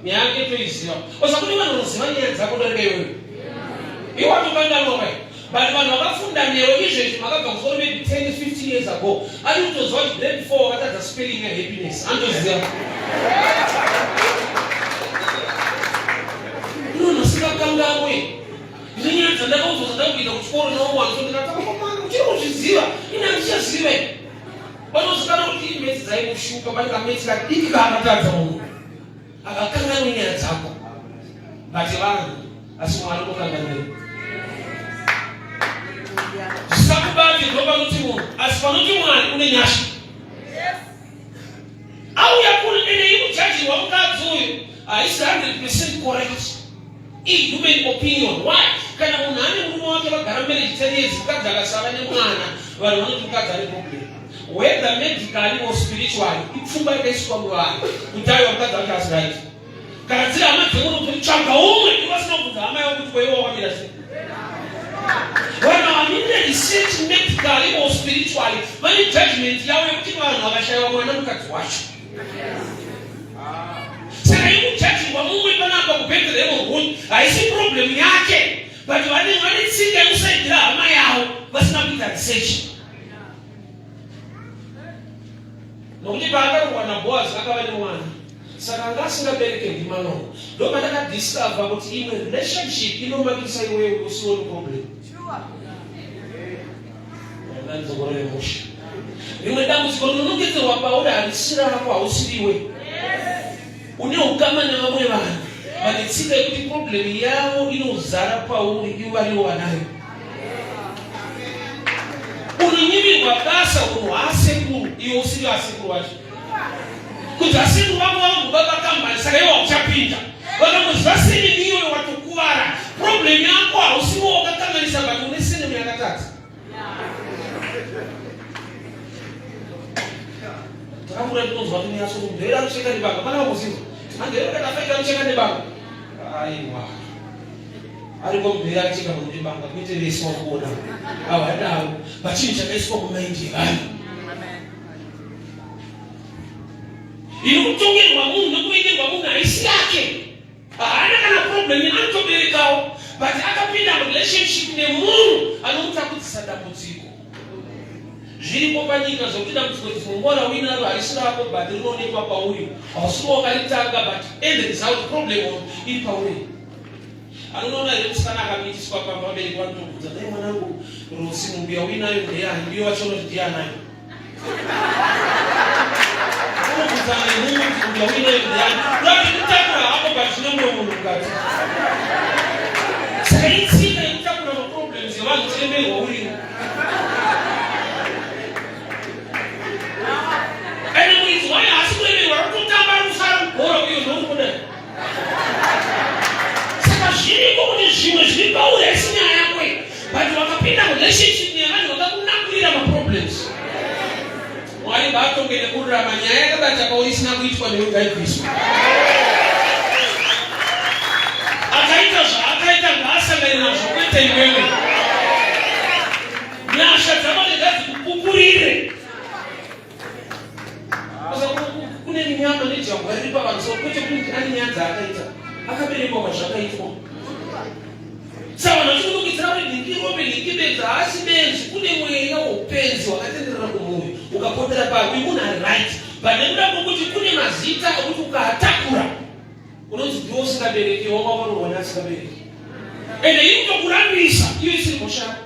Nyaya yake toiziva. Osa kune vanhu vanoziva nyaya dzako darika iwewe. Iwe watokanganwa kai. But vanhu vakafunda newe izvezvi makabva kuchikoro maybe 10, 15 years ago. Ari kutoziva kuti grade 4 wakatadza spelling ya happiness. Anotoziva. Munhu asingakanganwe. Ndine nyaya dzandakaudzwa dzandakuita kuchikoro neumwe so ndikati akomana uchiri kuzviziva. Ini handichaziva. Vanozikanwa kuti imetsi dzaimushupa pane kametsi kadiki kaakatadza munhu. Havakanganwi nyaya dzako but vanhu asi Mwari unokanganwira. Zvisakubate ndopanoti munhu asi panoti Mwari une nyasha. Auya kuri ene ikuchajirwa mukadzi uyu haisi 100% correct. Ihuman opinion. Why? Kana munhu ane murume wake vagara marriage 10 years mukadzi akasava nemwana vanhu vanoti mukadzi ane problem. Whether medically or spiritually ipfungwa yakaiswa muvanhu kuti aiwa mukadzi wacho asi right. Kana dziri hama dzemunhu kuti tsvaga umwe ivo vasina kubvunza hama yavo kuti kwaiwa wakamira sei. Vanhu vanoita research medically or spiritually vane judgment yavo yekuti vanhu vakashaiwa mwana mukadzi wacho. Saka ikuchajirwa mumwe panapa kuBethlehem Ruth haisi problem yake but vane vane tsika yekusaidira hama yavo vasina kuita research. Nokuti paakarohwa naBoaz akava nemwana saka anga asingabereke ndimanono ndopandakadiscover kuti imwe relationship inomakisa iwewe usiwo problem. Ndandidzokorere mushe. Rimwe dambudziko rinonongedzerwa pauri harisi rako, hausiriwe. Une ukama nevamwe vanhu vane tsika yekuti problem yavo inozara pauri, ivo varivo vanayo. Unonyimirwa basa unhu hwaasekuru, iwe usiri asekuru vacho. Kuti asekuru vako vangoba pakambani, saka iwe hauchapinda. Vakangoziva senemu iyoyo watokuvara. Problem yako hausiwo wakakanganisa, but une senemu yakatadza. Takakura tinonzwa kuti nyatso kumvera kucheka nebanga. Pana vakuziva. Andero kana faita kucheka nebanga. Aiwa. Ariko mvera kucheka munhu nebanga kwete vese wakuona. Havadaro. Pachinhu chakaiswa mumaindi evanhu. Iri kutongerwa munhu nekuvengerwa munhu haisi yake. Haana kana problem anotoberekawo but akapinda murelationship nemunhu anomutakudzisa dambudziko. Zviriko panyika zvekuti dambudziko dzimwe rauinaro harisi rako but rinoonekwa pauri. Hausiwo wakaritanga but end result problem iri pauri. Anonoona here musikana akamitiswa pamba vabereki vanotobvunza dai mwanangu Rosi nhumbu yauinayo ndeyani ndiyo vacho unoti ndiyanayo. Saka itsika yekutakura maproblems evanhu tiremerwa urimo. Ende muridzi wayo haasi kuremerwa ari kutotamba ari kufara kugora uyo ndokuda. Saka zviriko kuti zvimwe zviri pauri haisi nyaya yako iyi but wakapinda relationship nevanhu vakakunakurira maproblems. Mwari ngaatonge nekururama nyaya yakabata pauri isina kuitwa newe ngaibviswe. Akaita zvaakaita ngaasangane nazvo kwete iwewe. Nyasha dzaMwari ngadzikupupurire. Kune nyama nejambwa riri pavanhu so kwete kuti ane nyaya dzaakaita akaberekwa kwazvakaitwa. Saka vanhu vachikudukidzira kuti nhingi rombe nhingi benzi haasi benzi kune mweya weupenzi wakatenderera kumuyu ukapotera pari uyu munhu ari right but nekuda kwokuti kune mazita ekuti ukaatakura unonzi ndiwe usingabereki wanga wakaroorwa neasingabereki ende iri kutokurambisa iyo isiri mhosva yako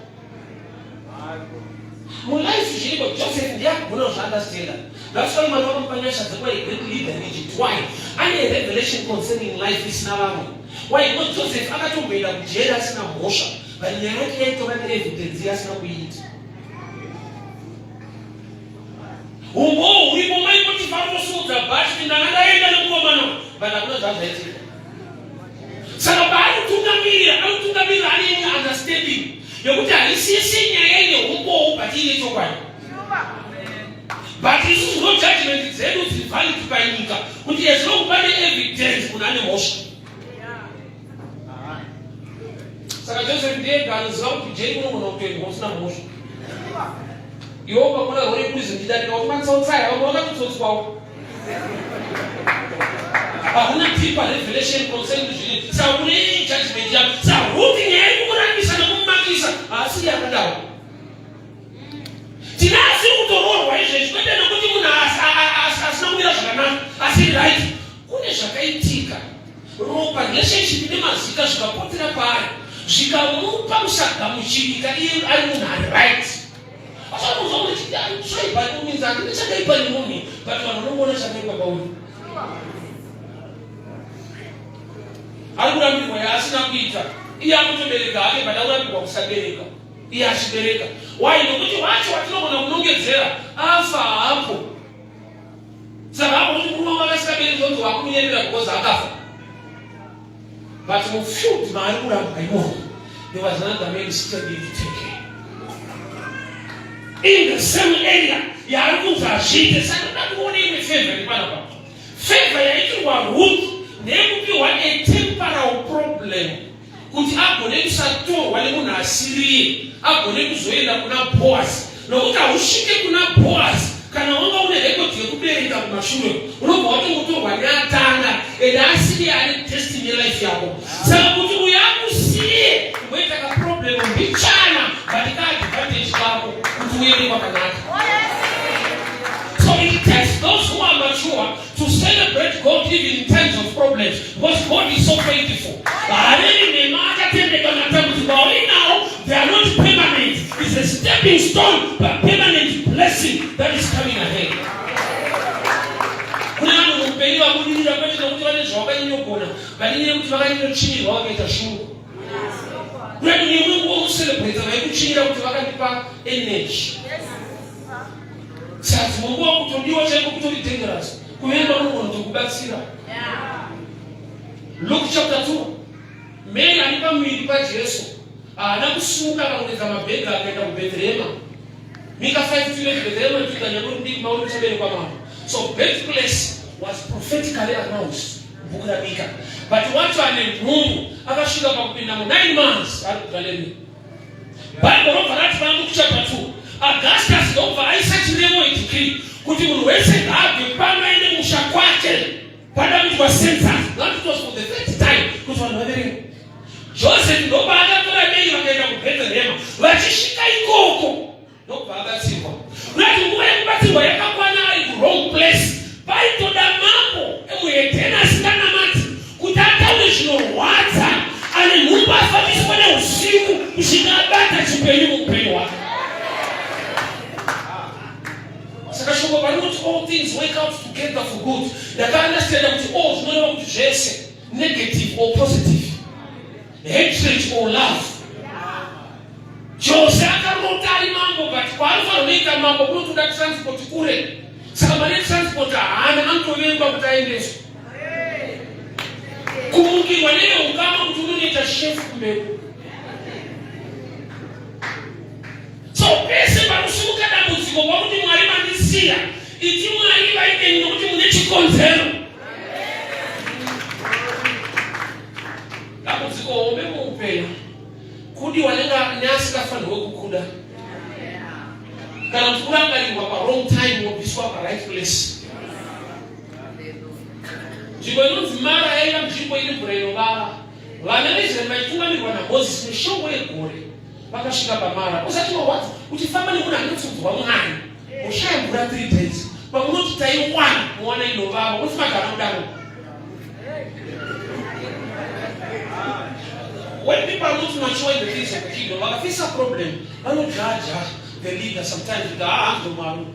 mulife zviriko joseph ndiye akugona kuzviunderstanda that's why mwari vakamupa nyasha dzekuva a great leader in egypt why ane revelation concerning life isina vamwe why because joseph akatomboenda kujeri asina mhosva but nyaya yake yaitova neevidence yaasina kuiita umbowo huripo mai potifa anotosimudza bhachi kuti ndanga ndaenda nemukomana but hakuna zvazvaitika saka paanotungamirira anotungamirira ane imwe understanding yekuti haisisi nyaya ine umbowo but ine chokwadi but isusu no judgment dzedu dziri valid panyika kuti as long pane evidence munhu ane mhosva saka joseph ndiyega anoziva kuti jeri unogona kutoendwa usina mhosva iwe ukakona rori prison chidarika kuti matsotsaya vamwe vakatotsotswawo. Hauna deeper revelation concerning zviri. Saka une judgment yako. Saka Ruth nyaya yekumurambisa nekumakisa haasi yakadaro. Tine asiri kutoroorwa izvezvi kwete nekuti munhu asina kumira zvakanaka asiri right. Kune zvakaitika ropa relationship nemazita zvikapotera paari zvikamupa kusagamuchirika iye ari munhu ari right. Asakunzwa kuti chaipa means handina chakaipa nemunhu but vanhu vanongoona chakaipa pauri. Ari kurambirwa yaasina kuita iye akutobereka hake but akurambirwa kusabereka. Iye achibereka. Why? Nokuti wacho watinogona kunongedzera afa hapo. Saka hapo kuti murume wanga asikabereki zonzi wakumunyepera because akafa. But mufield maari kurambwa imomo there was another man standing to take care. In the same area yaari kunzi azviite. Saka ndoda kuona imwe favor iri panapa. Favor yaitirwa Ruth ndeyekupiwa a temporal problem kuti agone kusatorwa nemunhu asiriye agone kuzoenda kuna Boazi nokuti hausvike kuna Boazi kana wanga une rekodhi yekubereka kumashure unobva watongotorwa neatanga ende asiriye ane destiny yelife yako saka kuti uyo akusiye kumboita kaproblem mbichana but kaadvantage kako kuti uende kwakanaka. So it takes those who are mature to celebrate God even in times of problems because God is so faithful. Harevi nhema akatendeka matambudziko auinawo, they are not permanent. It's a stepping stone but permanent blessing that is coming ahead. Kune vanhu muupenyu vabudirira kwete nekuti vane zvavakanyanyogona but inyaya yekuti vakanyanyochimirwa vakaita shungu. Kune imwe nguva ucelebrate vaikuchinyira kuti vakandipa energy. Saka dzimwe nguva kutodiwa chaiko kutori dangerous. Kuvenga unogona kutokubatsira. Luke chapter 2. Mary ari pamuviri paJesu haana kusimuka akaronedza mabhegi akaenda kuBhetherehema. Mika 5 2 Bhetherehema Juda nyangwe mudiki mauri kuchaberekwa mambo. So birthplace was prophetically announced mubhuku raMika. But wacho ane nhumbu akasvika pakupinda mu 9 months ari kuGalilee. Bible robva rati pana Luke chapter 2 Augustus ndobva aisa chirevo decree kuti munhu wese ngaabve pano aende musha kwake pada kuitwa census. That it was for the third time kuti vanhu vaverenge. Joseph ndobva akatora Mary vakaenda kuBethlehem vachisvika ikoko ndobva abatsirwa. Unati nguva yekubatsirwa yakakwana ari kuwrong place. Paitoda mambo emuhedheni asinganamati kuti ataure zvinorwadza ane nhumbu afambiswa neusiku kusvika abata chipenyu muupenyu hwake. Saka shoko parinoti all things work out together for good, ndakaunderstanda kuti all zvinoreva kuti zvese negative or positive, hatred or love. Jose akarota ari mambo but kwaanofanira kunoita mambo kunotoda transport kure saka mari yetransport haana anotovengwa kuti aendeswe kumukirwa neveukama kuti unonoita shefu kumberi so pese panosimuka dambudziko kwakuti mwari mandisiya iti mwari vaineni nokuti mune chikonzero dambudziko hombe muupenyu Kudiwa neasingafanirwe kukuda kana kuti kurangarirwa pawrong time wobviswa paright place. Nzvimbo inonzi Mara yaiva nzvimbo ine mvura inovava. Vana veIsraeri vaitungamirwa naMozisi neshongwe yegore vakasvika paMara. Usati warwadza uchifamba nemunhu anotsunzwa Mwari, woshaya mvura 3 days, pamunoti taiwana mowana inovava, unoti magara kudaro. When people are not mature in the things of the kingdom, vakafisa problem, vanojaja the leader sometimes kuti ah ndo Mwari.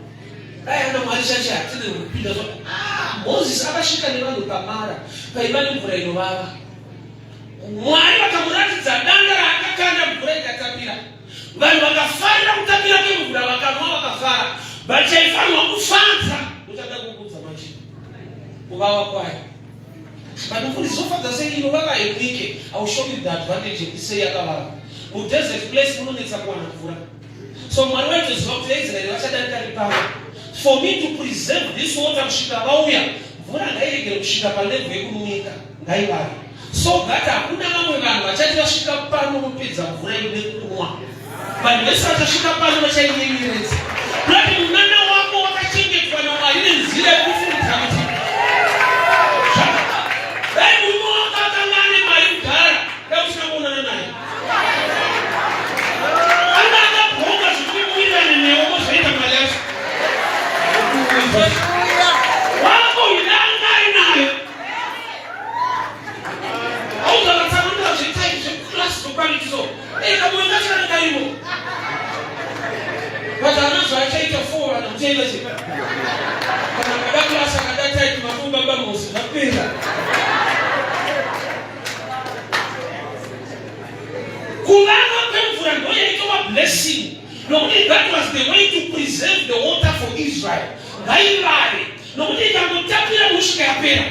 Dai ana Mwari chache hatine kupinda so. Ah, Moses akasvika nevanhu pamara paiva nemvura inovava. Mwari vakamuratidza danda raakakanda mvura ikatapira. Vanhu vakafarira kutapira kwemvura vakanwa vakafara. But chaifanirwa kufadza uchada kukudza manje. Kuvava kwayo. But mufundisi zvofadza sei inovava hainwike. I will show you the advantage yekuti sei yakavava. Mudesert place munonetsa kuwana mvura. So Mwari waitoziva kuti vaIsraeri vachadarika nepano. For me to preserve this water kusvika vauya, mvura ngairegere kusvika palevel yekunwika, ngaivave. So that hakuna vamwe vanhu vachati vasvika pano vopedza mvura iyi nekunwa. Vanhu vese vachasvika pano vachainyenyeredza. Kurati munana wako wakachengetwa naMwari nenzira yekufungidzira kuti Kuvava kwemvura ndoyaitova blessing nokuti that was the way to preserve the water for Israel. Ngaivave nokuti ikangotapira kusvika yapera.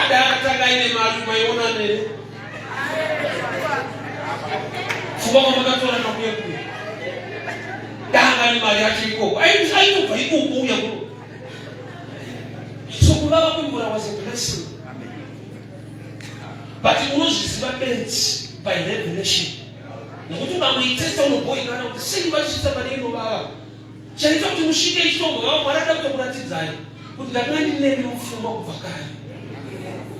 Ada akatanga aine mari maiona nene. Pfungwa kwamakatora nakuya kuya. Danga nemari yacho ikoko. Aitobva ikoko uya kuno. So kuvava kwemvura was a blessing. But unozviziva bedzi by revelation. Nokuti ukangoitesta unobhoikana kuti sei vachisvitsa pane inovava. Chaita kuti musvike ichitombovava Mwari ada kutokuratidzai kuti ndakanga ndinemi mupfungwa kubva kare.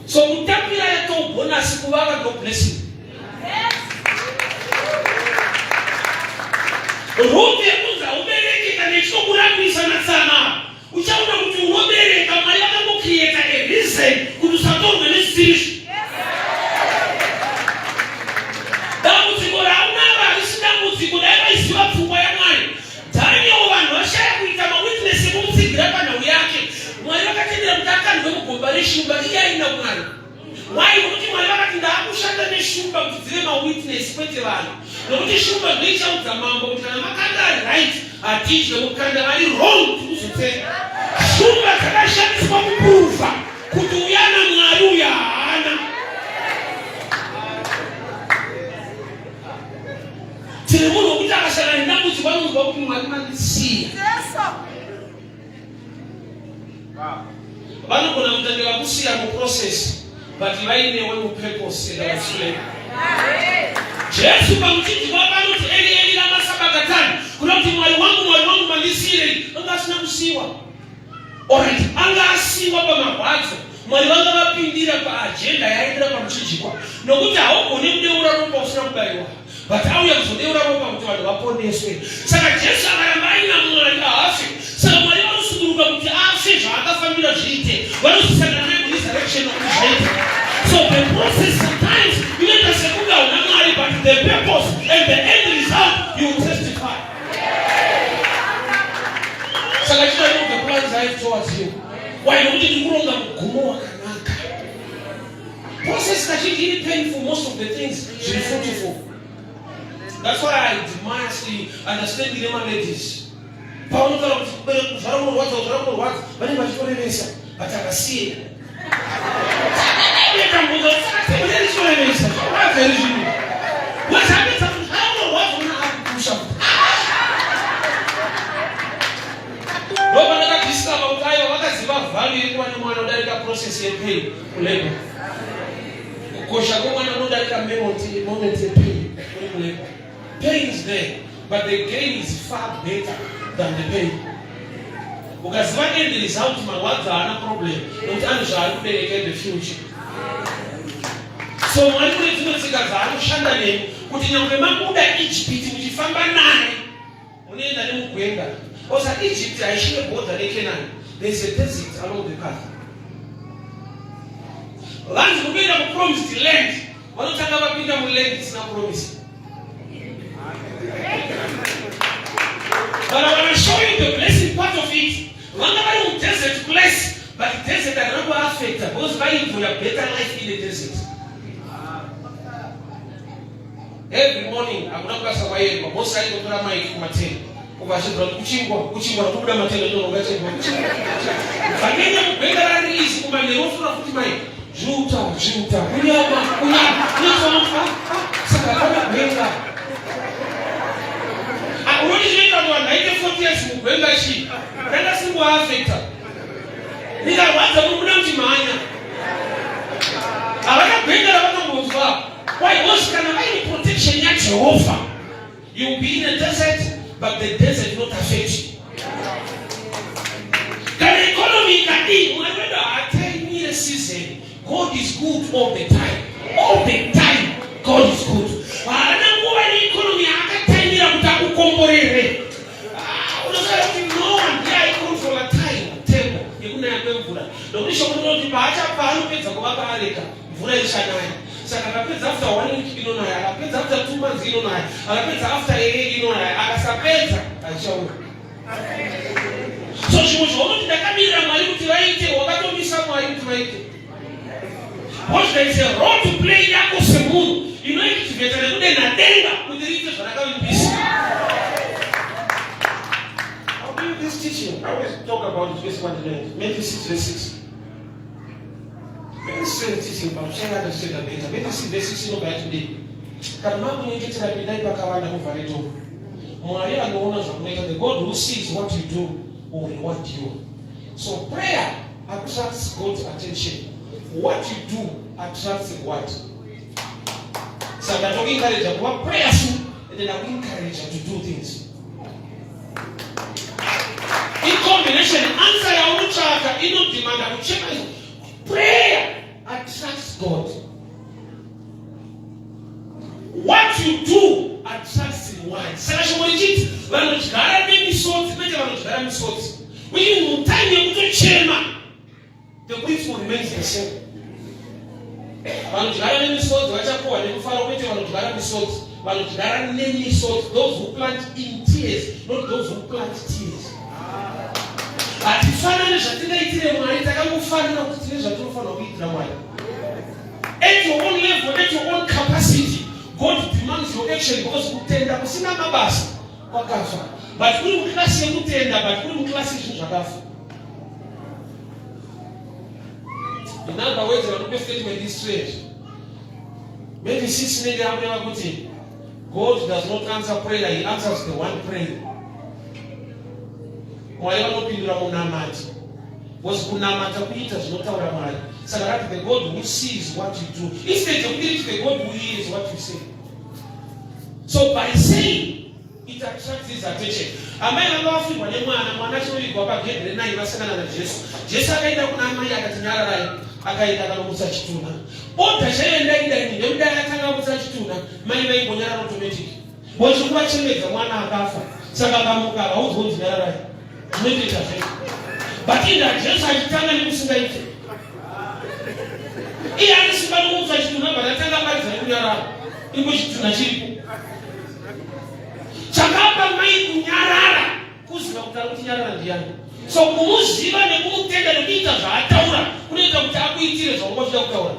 So kutapira yatoo bonus kuvava ndo blessing. Ruth yekunzi haubereki kana ichitokurambisa natsana uchaona kuti unobereka. Mwari vakangocreata a reason kuti usatorwe nezvisiri. Dambudziko raunaro harisi dambudziko, dai vaiziva pfungwa yaMwari. Daniel vanhu vashaya kuita mawitness ekumutsigira panhau yake. Mwari vakatendera kuti akandwe mugomba reshumba iye aina Mwari. Why? Nokuti Mwari vakati ndaakushanda neshumba kuti dzive mawitness kwete vanhu. Nokuti shumba ndoichaudza mambo kuti kana makanda ari right hatidye, mukanda vari wrong tikuzotenga. Shumba dzakashandiswa kuprova kuti uyana Mwari uya haana. Tine munhu wekuti akashanda nedambudziko anonzwa kuti Mwari mandisiya. Vanogona kutange vakusiya muprocess but vainewe mupurpose and auxplain. Jesu pamuchinjikwa panoti Eli Eli lama sabakatani, kuda kuti Mwari wangu Mwari wangu mandisiyirei. Anga asina kusiyiwa. Alright, anga asiyiwa pamarwadzo. Mwari vanga vapindira paagenda yaendera pamuchinjikwa, nokuti haugoni kudeura ropa usina kubayiwa, but auya kuzodeura ropa kuti vanhu vaponeswe. Saka Jesu akaramba aina Mwari haafe. Saka Mwari vanosuduruka kuti afe zvaakafambira zviite, vanozosangana naye kuresurrection nokuti zvaita. So the process sometimes inoita sekunge hauna Mwari, but the purpose and the end result you will testify. Saka chino know the plans I have towards you. Why? Nokuti tiri kuronga mugumo wakanaka. Process kazhinji iri painful, most of the things zviri fruitful. That's why I admire the understanding yemaladies. Paunotaura kuti kubereka kuzvara kunorwadza, kuzvara kunorwadza, vanenge vachitorevesa, but akasiye tambudzo sakatemuerichitorevesa zvorwadza iri zvinhu wazapedza kuzvara kunorwadza una akukusha kuti ndopandakadiscover kuti aiwa vakaziva value yekuva nemwana udarika process yepain kulabor. Kukosha kwemwana unodarika moment yepain uri kulabor. Pain is there, but the gain is far better than the pain. Ukaziva end result, marwadzo haana problem, nokuti ane zvaari kubereka in the future. So Mwari kune dzimwe tsika dzaanoshanda nemi kuti nyangwe mabuda Ijipiti muchifamba naye, munoenda nemugwenga osa. Egypt haishine border neCanaan. There is a desert along the path. Vanzi mukuenda kupromised land, vanotanga vapinda muland isina promise. But I want to show you the blessing part of it. Vanga vari mudesert place, but desert harina kuaffecta because vaienjoya better life in the desert. Every morning hakuna kubasa kwaiendwa. Mose aingotora maiki kumateni ubva achibva kuti kuchingwa kuchingwa tobuda matenda tononga chingwa vanenge mugwenga rariisi kumanheru ofura futi mai zviuta zviuta kunyama kunyama unozofa. Saka hapana gwenga. Unoti zvinoita kuti vanhu vaite 40 years mugwenga chii? Ranga singoaffecta rikarwadza munobuda muchimhanya. Havana gwenga ravanombonzwa. Why? Because kana vaine protection yaJehovha, you will be in a desert, but the desert not affect you. Kana economy ikadii, Mwari wedu haataimire season. God is good all the time. All the time God is good. Haana nguva neeconomy yaakataimira kuti akukomborere. Ah, unosara kuti Noa ndiye aicontrola time table yekunaya kwemvura, nokuti shoko rinoti paanopedza kuvaka areka, mvura ichanaya. Saka akapedza after one week, inonaya. Akapedza after 2 months, inonaya. Akapedza after a year, inonaya. Akasapedza, haichauya. So zvimwe zvaunoti ndakamirira Mwari kuti vaite, wakatomisa Mwari kuti vaite. Because there is a role to play yako semunhu inoactivata nekudenha denga kuti riite zvarakavimbisa. I'll give this teaching. I always talk about it verse 1 Matthew 6 verse 6. Very strange teaching, but uchaenda understand better. Matthew 6 verse 6 inobva yati Kana makunyengetera pindai pakavanda muvhare door. Mwari anoona zvamunoita. The God who sees what you do will reward you. So prayer attracts God's attention. What you do attracts reward. Saka ndokuencourage kuva prayerful and then akuencourage to do things. Icombination answer yaunotsvaka inodemanda kuchema. Prayer attracts God. What you do attracts reward. Saka shoko richiti vanodyara nemisodzi kwete vanodyara misodzi. Which mutime yekutochema the principle remains the same. Vanodyara nemisodzi vachapuwa nemufaro kwete vanodyara misodzi. Vanodyara nemisodzi those who plant in tears not those who plant tears. Hatifanani zvatingaitire Mwari takangofanira kuti tine zvatinofanira kuitira Mwari. At your own level, at your own capacity, God demands your action because kutenda kusina mabasa kwakafa. But kuri muklasi yekutenda, but kuri muklasi yezvinhu zvakafa. In other words, vanope statement is strange. Maybe sisi nenge yakureva kuti God does not answer prayer, he answers the one praying. Mwari vanopindura munamati. Because kunamata kuita zvinotaura Mwari. Saka rati the God who sees what you do. Instead of it, the God who hears what you say. So by saying, it attracts his attention. Amai vanga vafirwa nemwana, mwana achinovigwa pagedhi renai vasangana naJesu. Jesu akaenda kuna amai akati nyararai, akaenda akanomutsa chitunha. Order chaiyo ndaida ini, nekuti akatanga kumutsa chitunha, mai vaimbonyarara automatic. Bozi kuvachemedza mwana akafa saka akamuka haudzwa kunzi nyararai zvinoitoita zvese but inda Jesu achitanga nekusingaite iye ane simba nokumutsa chitunha but atanga paridza nekunyarara iko chitunha chiripo chakapa mai kunyarara kuziva kuti ari kutinyarara ndiyani so kumuziva nekumutenda nekuita zvaataura kunoita kuti akuitire zvaunga uchida kutaura.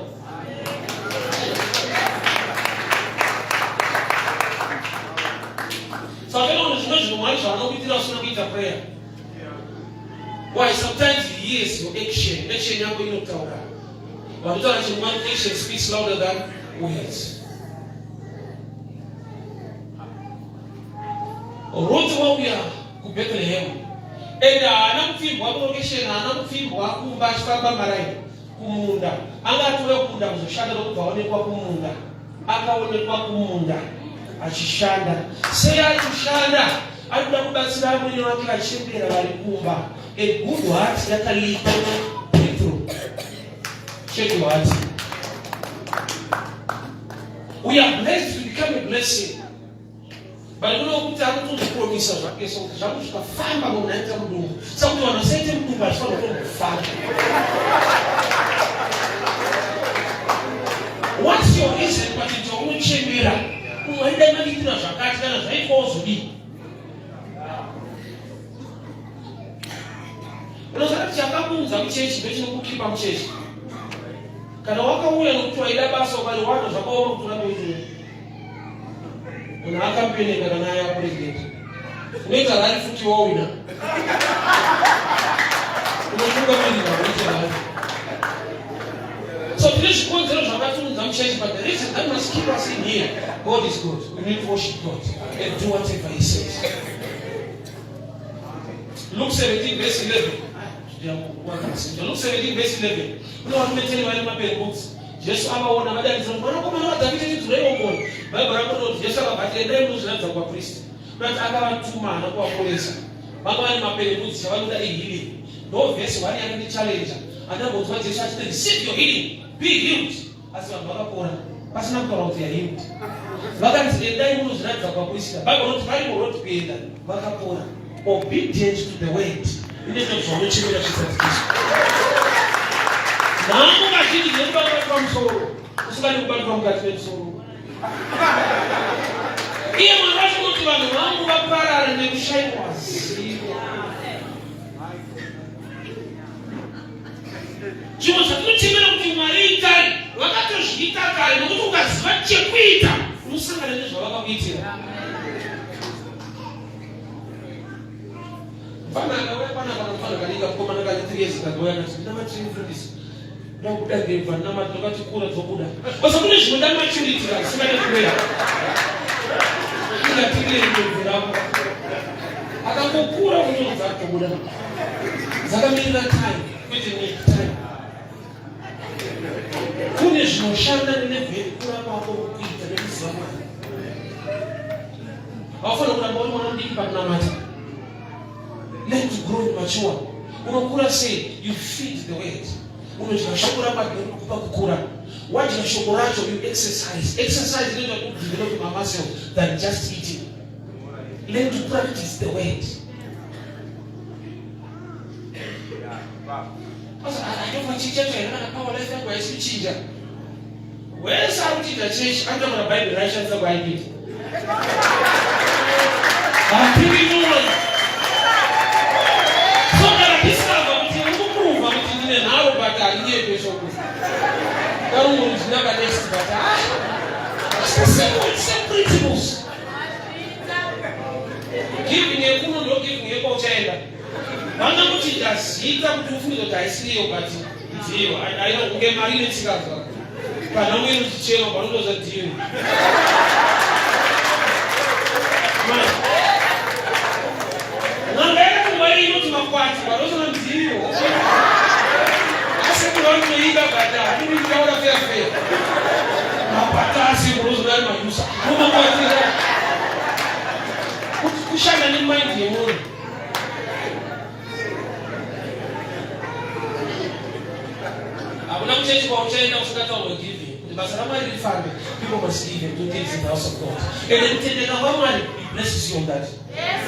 Saka unoona zvimwe zvinhu Mwari zvaanokuitira usina kuita prayer. Why sometimes he hears your action. Action yako inotaura. Vanotaura chimwe action speaks louder than words. Ruth wauya kuBethlehem and haana kupfimbwa kurokesheni, haana kupfimbwa kumba achifamba maraini kumunda. Anga atouya kumunda kuzoshanda ndokubva aonekwa kumunda. Akaonekwa kumunda achishanda. Sei ari kushanda? Ari kuda kubatsira amwene vake vachembera vari kumba. A good heart yakalipa breakthrough. Check your heart. We are blessed to become a blessing. But kuno kuti anotozopromisa zvake so kuti zvangu zvikafamba munhu aita mudumbu. Saka kuti vanhu vasaite mudumbu achifanira kutombofamba. What's your reason but chaunochemera? Umwe aida mandiitira zvakati kana zvaitwa wozodii? Unoziva kuti chakakuunza muchechi ndochinokukipa muchechi. Kana wakauya nokuti waida basa ukariwana zvakaoma kuti urambe uchiuya. Munhu akampeneka kana aya president. Unoita rari futi wawina. Unotungamirira unoita rari. So tine zvikonzero zvakatiunza muchechi but the reason that must keep us in here, God is good. We need to worship God and do whatever he says. Luke 17 verse 11. Luke 17 verse 11. Kune varume teni vari maperembudzi. Jesu avaona vadanidzira mwanakomana waDhavhidhi tinzwireiwo ngoni. Bhaibheri rangu rinoti Jesu akabva ati endai munozviratidza kuvapristi. Kunati akavatuma haana kuvaporesa. Vanga vane maperembudzi chavanoda ihealing. Ndo vhesi 1 yakandichallenja. Andambonzwa Jesu achiti receive your healing, be healed. Asi vanhu vakapora pasina kutaura kuti yahealed. Vakanzi endai munozviratidza kuvaprista. Bhaibheri rinoti vari muroad kuenda vakapora. Obedience to the word inoita kuti zvaunochemera zvizadzikiswe. Nhamo kazhinji dzinokubatwa pamusoro usingadi kubatwa mukati memusoro. Iye Mwari wacho unoti vanhu vangu vaparara nekushayiwa zivo. Zvimwe zvatinochemera kuti Mwari itai, vakatozviita kare nokuti ukaziva chekuita unosangana nezvavakakuitira. Mfana akauya pana kana mfana kadika mukomana kane 3 years kakauya akati ndinamatiri mufundisi ndakuda ndebva ndinamati ndakati kura dzobuda basa kune zvinoda maturity ka zvisingade kurera ingatirire ndebvu rako akangokura unonza kubuda dzakamirira time kwete need time kune zvinoshanda nelevheri kura kwako kuita nekuziva Mwari haufanira kuramba uri mwana mudiki pakunamata learn to grow and mature unokura sei you feed the word unodya shoko ramwari rinokupa kukura wadya shoko racho you exercise exercise inoita kuti develop mamuscle than just eating learn to practice the word kuchinja wese ari kuchinja chechi anotaura bhaibheri raishandisa kwaaipinda hapiki nyore so kana discover kuti uri kuprova kuti ndine nharo but handinyepe shoko karungu ndinaka next but ah it's the same word, same principles giving yekuno ndo giving yekwauchaenda Vangangochinja zita kuti ufunge kuti haisiriyo but ndiyo. Haina kunge mari inotsikanzwa. Panhamo inochichema panotoza ndiyo. N'anga yakati mari inoti makwati vanozona ndiyo. Asi kuti vanotoida but handidi kutaura fair fair. Makwati asi unozona ari mayusa. Makwati kushanda nemind yemunhu. Hakuna kuchechi kwauchaenda usingataurwe giving kuti basa raMwari rifambe. People must give and do things in the house of God. And kutendeka kwaMwari, he blesses you on that. Yes.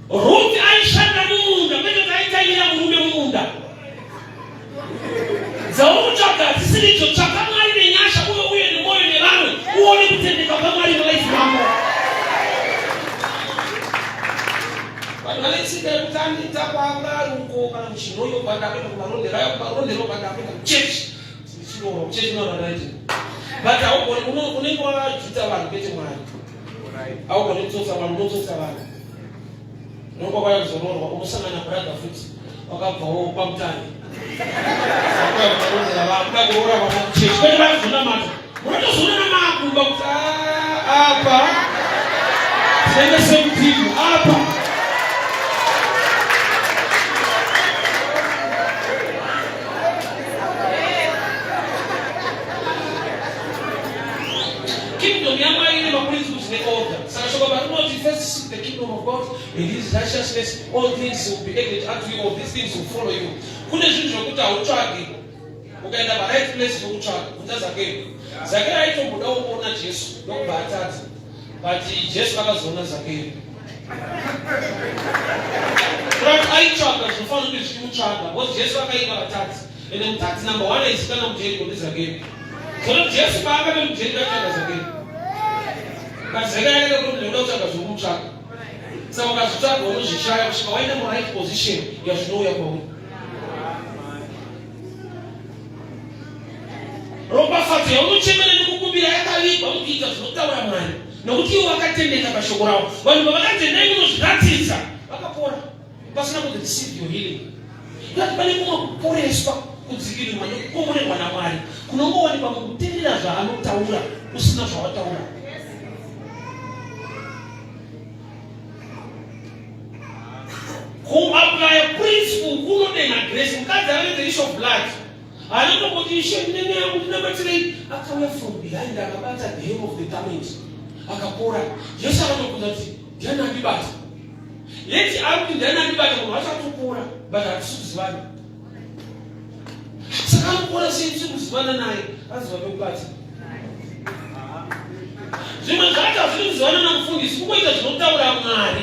Ruth aishanda mumunda kwete kuti aitaimira murume mumunda. Dzauri kutsvaga hadzisiridzo, tsvaka Mwari nenyasha uye uye nemwoyo nevamwe uone kutendeka kwaMwari mulife mako. Vanhu vane tsika yekuti andiita kwaari uko kana muchinhoyo bva ndakuenda kumarondera ayo kumarondero bva ndakuenda kuchechi ndichiroora kuchechi unoraraiti but haugoni unenge wajuta vanhu kwete Mwari. Haugoni kutsotsa vanhu unotsotsa vanhu. Unonga kwaya kuzoroorwa unosangana brother futi wakabvawo kwamutare. Vakuya vakuda kuroora vana kuchechi kwete vakuzonamata. Munotozoonana maakumba kuti ah, apa tinenge semutimu apa. Kingdom yaMwari ine maprinciples neorder. Saka shoko parinoti first seek the kingdom of God and his righteousness, all things will be added unto you, all these things will follow you. Kune zvinhu zvokuti hautsvagi. Ukaenda pa right place zvokutsvaga, bvunza Zakeyo. Zakeyo aitombodawo kuona Jesu ndokubva atadza. But Jesu akazoona Zakeyo. Kurati aitsvaga zvinofanira kunge zvichimutsvaga because Jesu akainga vatadzi. Ende mutadzi number one aizikanwa muJeriko ndiZakeyo. Zvino Jesu paakave muJeriko aitsvaga Zakeyo. But Zakeyo akaita kuti ndinoda kutsvaga zvokumutsvaga. Saka ukazvitsvaga unozvishaya kusvika waenda muright position yazvinouya kwauri. Ropafadzo yaunochemera nekukumbira yakavigwa mukuita zvinotaura Mwari, nokuti ivo vakatendeka pashoko ravo. Vanhu pavakanzi endai munozviratidza, vakapora pasina kuti receive your healing. Ngati pane kumwe kuporeswa, kudzikirirwa nekukomborerwa naMwari kunongowanikwa mukuteerera zvaanotaura usina zvawataura. Kuaplya principle kunodenha grace. Mukadzi ane the issue of blood haana kutomboti ishe ndine yangu ndinamatirei. Akauya from behind akabata the hem of the garment akapora. Jesu akatobvunza kuti ndiani andibata? Yeti ari kuti ndiani andibata, munhu wacho atopora but hatisi kuzivana. Saka anopora sei tisiri kuzivana naye? Aziva pekubata. Zvimwe zvacho hazvidi kuzivana namufundisi, kungoita zvinotaura Mwari.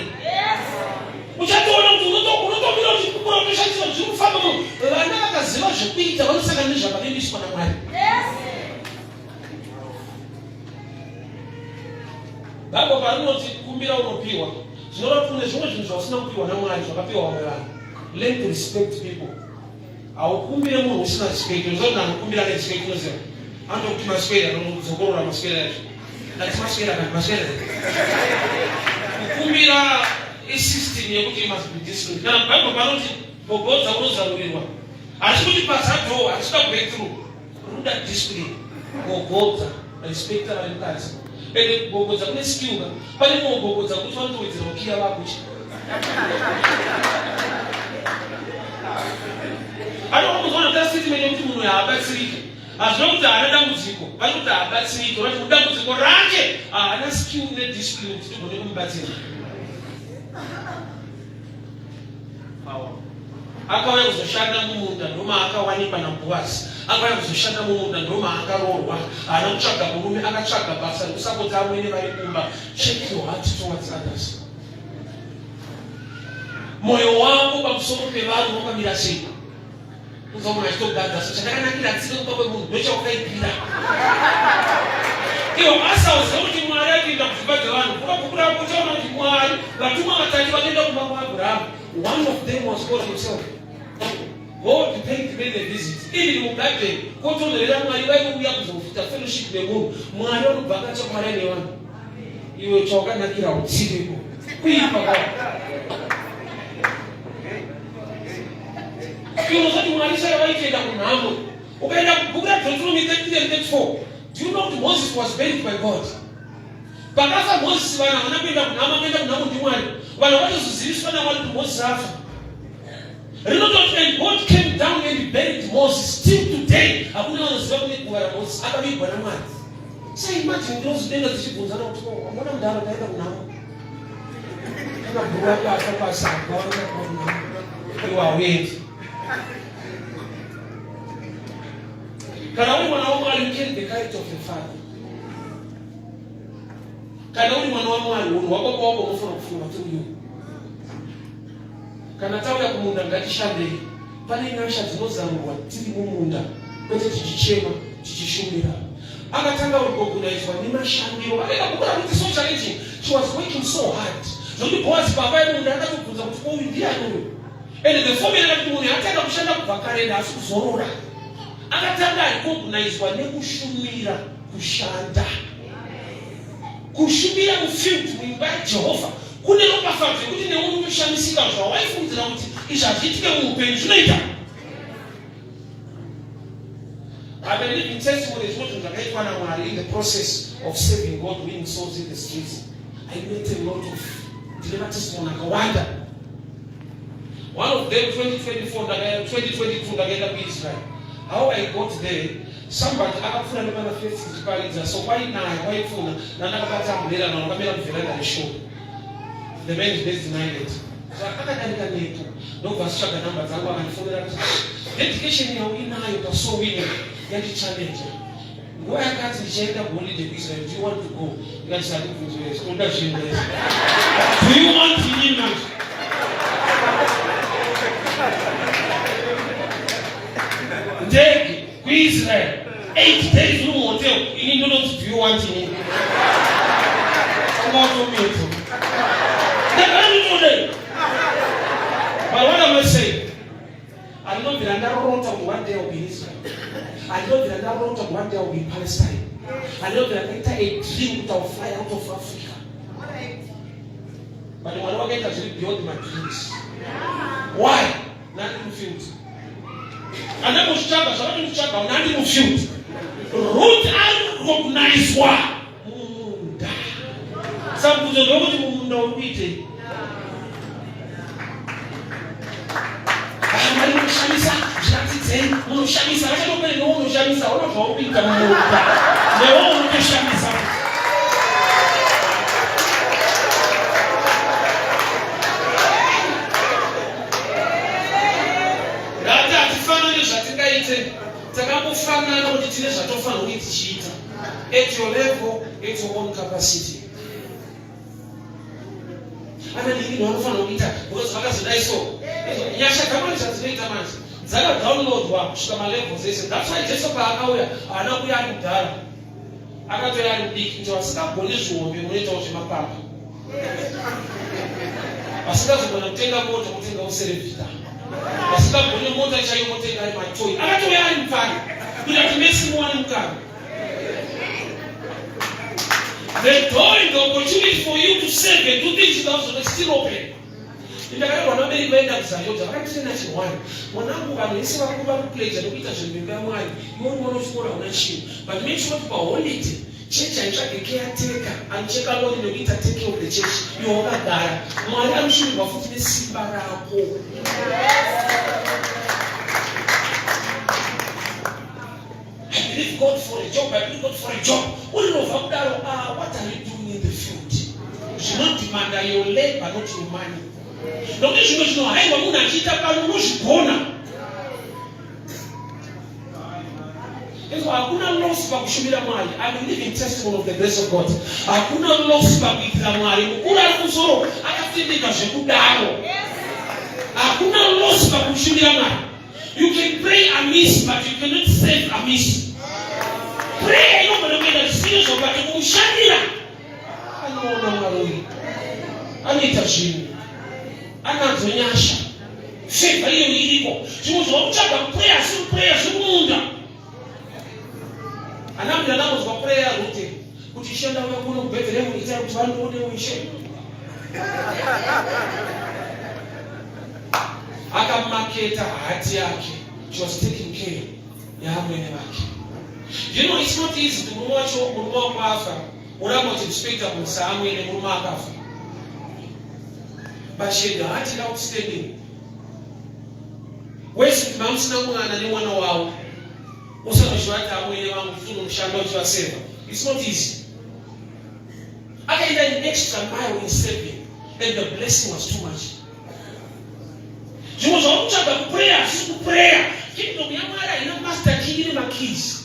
Uchatoona kuti unotomira uchipupura utoshandiswa zviri kufamba munhu. Vana vakaziva zvekuita vanosangana nezvakavimbiswa naMwari. Bible parinoti kumbira unopiwa. Zvinoreva kuti kune zvimwe zvinhu zvausina kupiwa naMwari zvakapiwa vamwe vanhu. Learn to respect people. Haukumbire munhu usina respect. Unoziva kuti anokumbira ane respect unoziva. Anotokuti maswera anodzokorora maswera yacho. Ndati maswera kana maswera. Kukumbira isystem yekuti you must be disciplined. Kana Bible panoti gogodza unozarurirwa. Hazvisi kuti paza door, hazvisi kuda breakthrough. Ruda discipline. Gogodza, respecta vari mukati. Ende kugogodza kune skill ka. Pane kugogodza kuti vanotowedzera kukiya vako chi. Anokuzoona ta statement yekuti munhu haabatsiriki. Hazvina kuti haana dambudziko, vari kuti haabatsiriki. Vati dambudziko rake haana skill nediscipline kuti tigone kumubatsira. Akauya kuzoshanda mumunda ndomaakawanikwa naBhoazi. Akauya kuzoshanda mumunda ndomaakaroorwa. Haana kutsvaga murume, akatsvaga basa rekusapota amwene vari kumba. Check your heart towards others. Moyo wako pamusoro pevanhu wakamira sei? Unzwa munhu achitogadza so chatakanakira tsika kupa kwemunhu ndochawakaipira. Iwo asa uziva kuti Mwari akuenda kudzimba dzevanhu. Kuva bhuku rako uchaona kuti Mwari vatumwa vatatu vakaenda kumba kwaAbrahamu. One of them was God himself. God paid them a visit. Even mugarden kotonherera Mwari vainouya kuzoita fellowship nemunhu. Mwari vanobva akatsva Mwari ane vanhu. Iwe chawakanakira utsiveko. Kuipa kwako. Unozoti Mwari chaivo vaitoenda kunhamo. Ukaenda kubhuku raDeuteronomy 33 and 34, do you know kuti Moses was buried by God? Pakafa Moses vanhu havana kuenda kunhamo, akaenda kunhamo ndiMwari. Vanhu vatozoziviswa naMwari kuti Moses afa. Rinototi and God came down and buried Moses. Till today hakuna vanoziva kune guva raMoses akavigwa naMwari. So imagine ndinozodenga dzichibvunzana kuti oh, amona mudhara ndaenda kunhamo. Kana bhuru wako afa pasabva wanoenda kunhamo. Iwe hauendi. Kana uri mwana waMwari, you carry the character of your father. Kana uri mwana waMwari, unhu hwababa wako unofanira kufunga kuti uyu. Kana tauya kumunda ngatishandei. Pane nyasha dzinozarurwa tiri mumunda, kwete tichichema, tichishumira. Akatanga kurecognizewa nemashandiro. Akaenda kukura kuti so challenging. She was working so hard. Zvokuti Boaz baba yemunda akatobvunza kuti uyu ndiani uyu? And the formula kuti munhu atanga kushanda kubva kare haasi kuzorora. Akatanga recognizwa nekushumira kushanda. Kushumira mufield muimba yaJehovha kune ropafadzo yekuti newe unotoshamisika zvawaifungidzira kuti izvi hazviitike muupenyu zvinoita. I've been living testimony zvimwe zvinhu zvakaitwa naMwari in the process of serving God winning souls in the streets. I met a lot of ndine matestimony akawanda. One of them 2024 2022 ndakaenda kuIsrael. How I got there somebody akapfuura nepana fesi ndichiparidza so kwainaya kwaipfuura nandakabata umbrella vanhu vakamira muveranda reshop. The man is based in Ireland. So akadarika nepo ndobva asitsvaga namba dzangu akandifonera kuti dedication yauinayo pasoul winning yandichallenge. Nguva yakati ndichaenda kuholiday kuIsrael, do you want to go? Ndikati handibvunzwe izvi, toda zvinhu izvi. Do you want inini manje? Ndege kuIsrael, 8 days uri muhotel, ini ndonoti do you want inini? Ungatomedza. Ndagara nditodei. But what am I saying? Andinobvira ndarota kuti one day I'll be in Israel. Andinobvira ndarota kuti one day I'll be in Palestine. Andinobvira ndaita a dream kuti I'll fly out of Africa. But Mwari wakaita zviri beyond my dreams. Why? Nandi mufield. Andambozvitsvaga zvakati nditsvaga nandi mufield. Ruth anorecognizwa mumunda. Sambudzo ndokuti mumunda uri kuitei? Mwari munoshamisa, zviratidzei, munoshamisa. Vachatopere newe unoshamisa, ona zvauri kuita mumunda. Newe unotoshamisa. Ngati hatifanani zvatingaite, takangofanana kuti tine zvatofanira kunge tichiita. At your level, at your own capacity. Ana ndini vanofanira kuita because vakazodai so. Nyasha dzamwari zvadzinoita manje dzakadownloadwa kusvika malevels ese. That's why Jesu paakauya haana kuuya ari kudhara, akatouya ari mudiki kuti vasingagoni zvihombe munoitawo zvemapapa. Vasingazogona kutenga mota votenga userevhita. Vasingagone mota chaiyo votenga ari matoyi. Akatouya ari mupfari kuita kuti mese muwane mukana. The door and the opportunity for you to serve and do things without is still open. Ndakairwa nabereki vaenda kuZayoja vakatirena chihwani. Mwanangu vanhu vese vakuru vari kupleja nekuita zvinhu mimba yaMwari. Iwe uri mwana wechikoro hauna chinhu. But make sure kuti paholiday church haitsvage caretaker anocheka loni nekuita take care of the church. Iwe wakagara. Mwari anoshumirwa futi nesimba rako. I believe God for a job, I believe God for a job. Uri rovha kudaro, ah, what are you doing in the field? Zvinodemanda your labor, not your money. Nokuti zvimwe zvinohairwa munhu achiita pano unozvigona. Izvo hakuna loss pakushumira Mwari. I'm a living testimony of the grace of God. Hakuna loss pakuitira Mwari. Mukuru ari kumusoro akatendeka zvekudaro. Hakuna loss pakushumira Mwari. You can pray amiss, but you cannot save amiss. Prayer inogona kuenda zvisiri izvo, but kumushandira anoona Mwari uyu anoita zvinhu, anadzo nyasha, favor iyo iriko. Zvimwe zvakutsvaga kuprayer asi kuprayer zviri kumunda. Ana mbuya ndambonzwa prayer Rute kuti ishe ndauya kuno kuBethlehem itai kuti vandione ishe. Akamaketa hati yake. She was taking care yaamwene vake. You know it's not easy kuti murume wacho murume wako afa uramba uchirespecta munhu saamwene murume akafa. But she had a heart outstanding. Wese kuti mamusina mwana nemwana wavo usanochivati amwene vangu kuti unomushanda uchivaseva. It's not easy. Akaenda an extra mile in serving and the blessing was too much. Zvimwe zvauri kutsvaga kuprayer hazvisi kuprayer. Kingdom yaMwari haina master key ine makeys.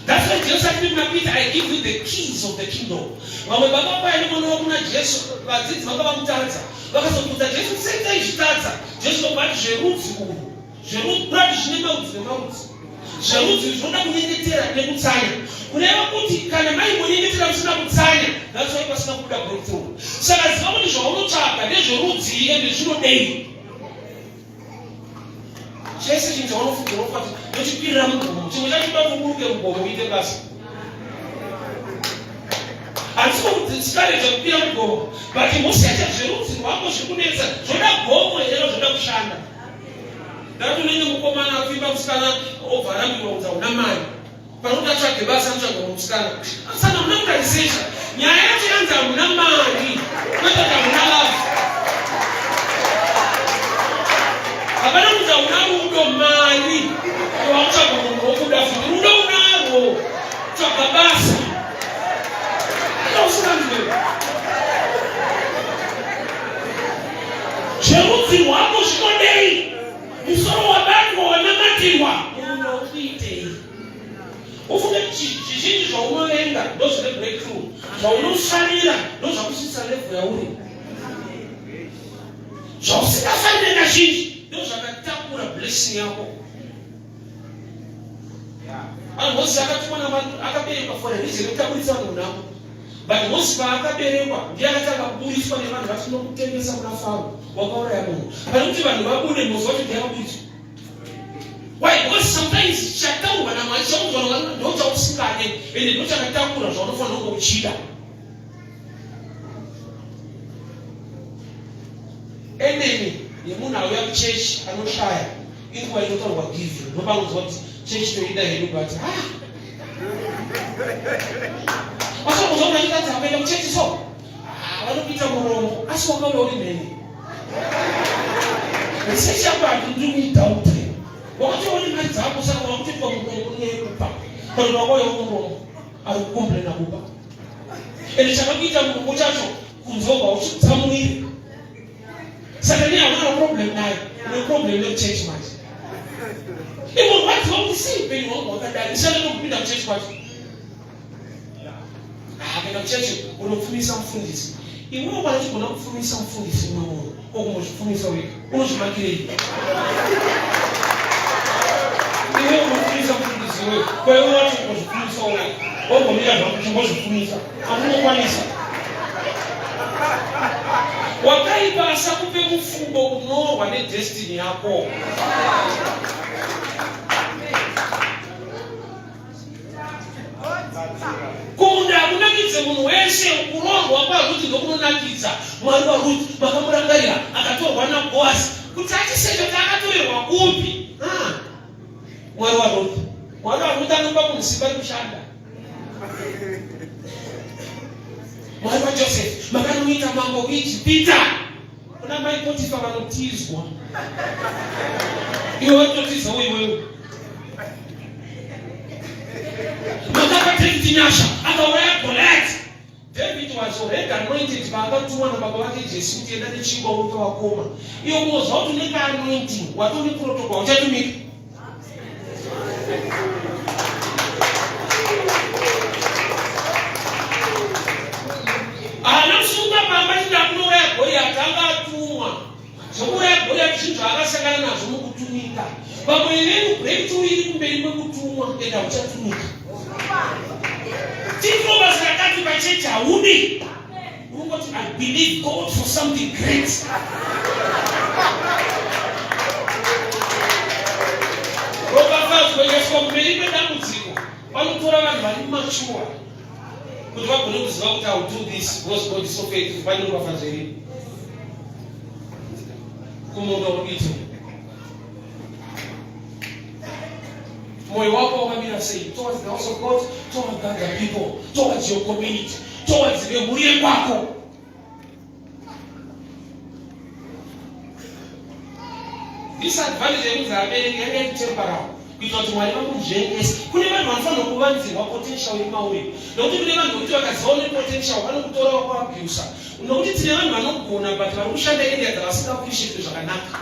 That's why Jesu akati kuna Peter, I give you the keys of the kingdom. Vamwe baba vaya nemwana wavo kuna Jesu, vadzidzi vanga vamutadza. Vakazobvunza Jesu, sei taizvitadza? Jesu ndobva ati zverudzi urwu. Zverudzi kurati zvine marudzi nemarudzi. Zverudzi zvinoda kunyengetera nekutsanya. Kureva kuti kana maimbonyengetera musina kutsanya, that's why pasina kubuda breakthrough. Saka ziva kuti zvaunotsvaga ndezverudzii ende zvinodei. Chese chinhu chaunofunga unofunga kuti ndochikwirira mugomo. Chimwe chacho unoda kuti uburuke mugomo uite basa. Handisi kukudiscourage kukwira mugomo, but musecha zverudzi rwako zviri kunetsa zvoda gomo here zvoda kushanda. Ndati unenge mukomana apfimba musikana obva arambiwa kunzi hauna mari. Panokuti atsvage basa anotsvaga musikana. Asana hamuna kutarisisha. Nyaya yacho yanzi hamuna mari. Kwete kuti hamuna love. Hapana kunzi hauna rudo mari. Wakutsvaga munhu wokuda futi. Rudo unarwo. Tsvaga basa. Usinganzwe. Zverudzi rwako zvinodei? Musoro wabatwa wanamatirwa. Munhu ukuitei? Ufunge zvizhinji zvaunovenga ndozvine breakthrough. Zvaunofarira ndozvakusvitsa level yauri. Zvausingafarire kazhinji ndozvakatakura blessing yako. Vanhu Moses akatumwa naMwari akaberekwa for a reason yekuti abuditse vanhu munhamo. But Moses paakaberekwa ndiye akatanga kuburitswa nevanhu vati tinokutengesa kuna Faro wakauraya munhu. Pane kuti vanhu vabude Moses wacho ndiye akaburitswa. Why? Because sometimes chataurwa naMwari chaudzwa naMwari ndochausingade ende ndochakatakura zvaunofanira kunge uchida. Enemy yemunhu auya kuchechi anoshaya inguva inotaurwa giving ndopanonzwa kuti chechi toida hedu but ah wasokunzwa kuti achitadza kuenda kuchechi so ah, vanokuita murombo asi wakauya uri mhene research yako handiri kuidhaute wakati uri mari dzako saka wakutoitwa murombo neyekupa kana wakauya uri murombo ari kukomplena kupa ende chakakuita murombo chacho kunzwa uchitsamwira saka ndiye hauna problem naye une problem nekuchechi manje imborwadziwa kuti sei upenyu hwangu hwakadai ndishande nokupinda kuchechi kwacho ah, kuenda kuchechi unopfumisa mufundisi iwewe kana uchigona kupfumisa mufundisi umwe munhu okumozvipfumisa wega unozvimakirei iwe unopfumisa mufundisi iwewe kwaiwe wacho ungozvipfumisa wega wogomira zvako chimbozvipfumisa Amunokwanisa. Wakaipa asakupe mufungo unorwa nedestiny yako. Kumunda hakunakidze munhu wese, kuroorwa kwaRuti ndokunonakidza. Mwari waRuti makamurangarira, akatorwa naBoazi kuti achisecha kuti akatorerwa kupi. Ah, Mwari waRuti, Mwari waRuti anopa munhu simba rekushanda. Mwari waJoseph makanomuita mambo kuIjipita. Kuna mai Potifa vanotizwa. Iwe watotizawo iwewe. Makapa David nyasha akauraya Goliath. David was already anointed paakatumwa nababa vake Jesse kuti enda nechingwa unopa vakoma. Iwe unozwa kuti une ka anointing watone protocol uchatumika. Haana kusunga pamba chiti akunouraya Goliath anga atumwa. Zvokuuraya Goliath zvinhu zvaakasangana nazvo mukutumika. Vamwe venyu breakthrough iri kumberi kwekutumwa enda uchatumika. Tiko basa rakati pachechi haudi. Unongoti I believe God for something great. Ropafadzwa ikaiswa kumberi kwedambudziko vanotora vanhu vari mature kuti vagone kuziva kuti I will do this because God is so faithful. Pane ropafadzo iripo kumunda uri kuita Moyo wako wakamira sei towards the house of God, towards other people, towards your community, towards vemhuri yekwako? Disadvantage yekunzi abereki yanga iri temporary kuitira kuti Mwari vakunzvengese. Kune vanhu vanofanirwa kuvanzirwa potential iri mauri, nokuti kune vanhu vekuti vakaziva une potential vanokutora vakuabusa, nokuti tine vanhu vanogona but vari kushanda area dzavasingaappreciate zvakanaka.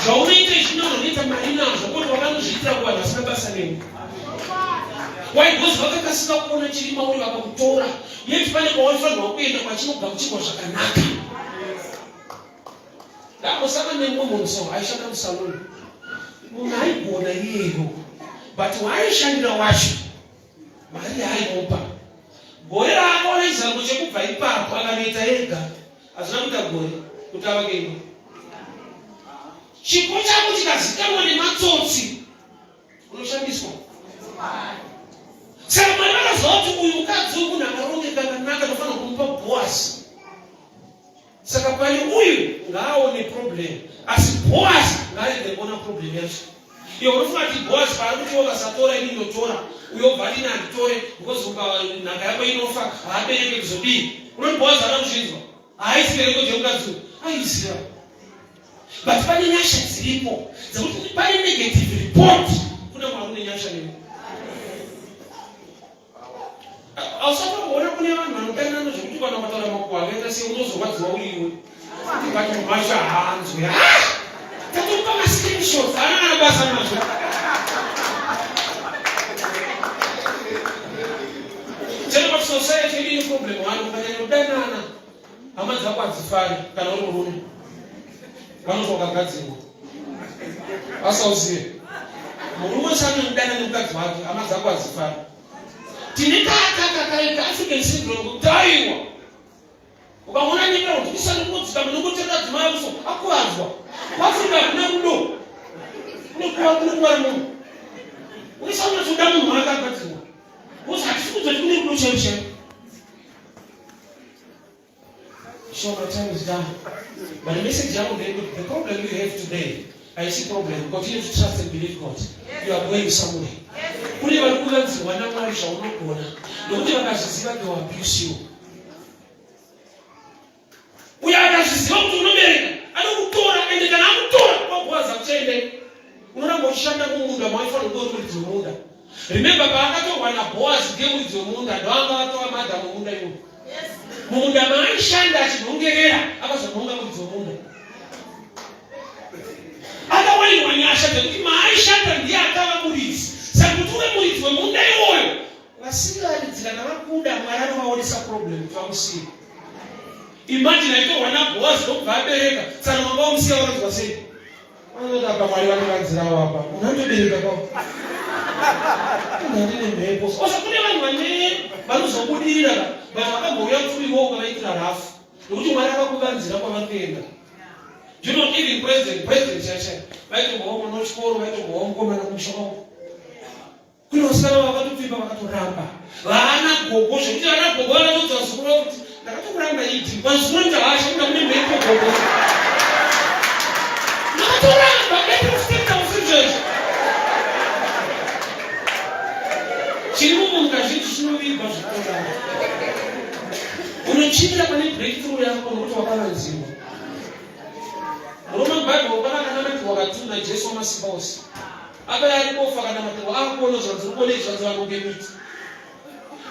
Zvaunoita izvi ndozvinoita mari nazvo kuti wakanozviitira kuvanhu vasina basa newe. Why? Because vakakasika kuona chiri mauri vakakutora. Yet pane kwawaifanirwa kuenda kwachinogamuchirwa zvakanaka. Ndambosangana nemumwe munhu so aishanda musalon. Munhu aigona iyeyo but waaishandira wacho mari yaaimupa gore raakaona chizango chekubva ipapo akanoita ega Hazvina kuita gore kuti avake imba. Chipo chako chikazikanwa nematsotsi unoshandiswa. Saka Mwari vakaziva kuti uyu mukadzi uyu munhu akarongeka akanaka ndofanira kumupa Boasi. Saka pane uyu ngaaone problem asi Boasi ngaarege kuona problem yacho. Iwe unofunga kuti Boaz paari kuti wakasatora ini ndotora uyo obva ati ini handitore because nhaka yako inofa haabereke kuzodii unoti Boaz haana kuzvinzwa haaisi bereko dzemukadzi uyu aiziva but pane nyasha dziripo dzekuti pane negative report kuna mwari une nyasha newe Ausati wamboona kune vanhu vanodanana zvekuti kana ukataura makuhwa akaita sei unozorwadziwa uriwe. But munhu wacho haanzwi. Ah! Tatomupa mascreenshots haana kana basa nazvo. Chero kuti society yedu ine problem one ukanyanya kudanana hama dzako hadzifari kana uri murume vanoti wakagadzirwa asauzive murume wese anodana nemukadzi wake hama dzako hadzifari tine kakakakaita african syndrome kuti aiwa ukaona nyika kuti isanokudzika munongotenda dzimai uso akuvadzwa kuafrica hakuna rudo kunekuvara munhu uisanatsoda munhu akagadzirwa because hatisi kudzoti kune rudo chaivo chaivo So my time is done. But the message yangu ndeyekuti the problem you have today haisi problem. Continue to trust and believe God. You are going somewhere. Kune vari kuvanzirwa naMwari zvaunogona nokuti vakazviziva they will abuse you. Uyo akazviziva kuti unobereka anokutora ende kana akutora kwagwaza kuchaendei unoramba uchishanda mumunda mawaifanira kunge uri muridzi wemunda. Remember paakatorwa naBoaz ndiye muridzi wemunda ndoanga atova madha mumunda iwoyo. Mumunda maaishanda achinhongerera akazonhonga muridzi wemunda. Akawanirwa nyasha dzekuti maaishanda ndiye akava muridzi. Saka kuti uve muridzi wemunda iwoyo vasingaridzi kana vakuda Mwari anovaonesa problem kuti vamusiye. Imagine aitorwa naBoaz ndokubva abereka saka manga wamusiya wakanzwa sei? Vanoti apa Mwari vanovanzirawo apa. Munhu anotobereka kwavo. Ndine mhepo. Osa kune vanhu vane vanozobudirira vanhu vakambouya kuri iwo ukavaitira rafu. Nokuti Mwari akakuvanzira kwavari kuenda. Do you know even president, president chacha, vaitombovawo mwana wechikoro, vaitombovawo mukomana kumusha kwavo. Kune vasikana vakatopfimba vakatoramba. Vana gogo zvekuti vana gogo vakatoudza vazukuru vavo kuti ndakatokuramba idi. Vazukuru kuti hasha kuda kune mhepo gogo. Ndakatoramba mhepo kutenda usizvezvo. Chiri mumunhu kazhinji chinovigwa zvekutodaro. Unochimira pane breakthrough yako nokuti wakavanziwa. Murume muBhaibheri pana akanamatirwa katuna Jesu wamasimba ose. Akauya ari bofu akanamatirwa akuona zvanzi uri kuona izvi zvanzi vanhu kunge miti.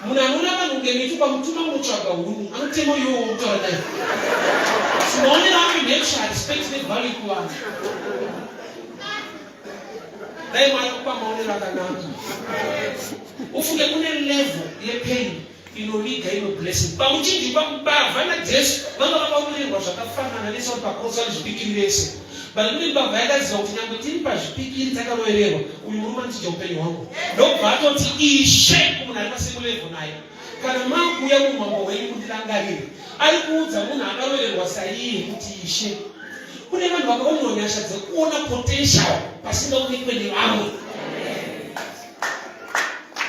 Munhu anoona vanhu kunge miti ukamutuma kunotsvaga huni anotema iwowo wokutaura naye. Maonero angu ndekusha respect nevalue kuvanhu. Dai Mwari akupa maonero akanaka. Ufunge kune level yepain inoviga imwe blessing pamuchinjikwa mbavha najesu vanga vakawirirwa zvakafanana vese vari pakrosi vari zvipikiri vese but kune mbavha yakaziva kuti nyangwe tiri pazvipikiri takarovererwa uyu murume anochinja upenyu hwangu ndobva atoti ishe kumunhu ari pasame level naye kana makuuya muumambo hwenyu kundirangarire ari kuudza munhu akarovererwa saiye kuti ishe kune vanhu vakaonerwa nyasha dzekuona potential pasingaonekwe nevamwe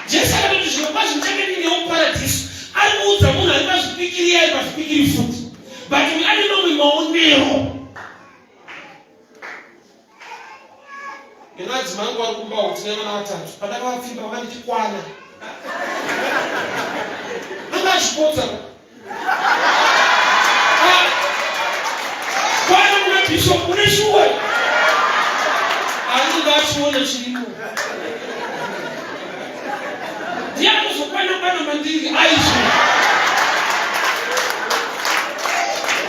Jesu akatoti zviro kwazvo ndichange ndiinewo muparadhiso. Ari kuudza munhu ari pazvipikiri iye ari pazvipikiri futi. But uyu ane mamwe maonero. Ndine mangu ari kumba uku tine vana vatatu. Pandakavapfimba vakanditikwana. Anga achipotsa. Kwana muna bishop une shuwa. Anenge achiona chirimo. Ndiye anozokwana kwana mandiri aizvo.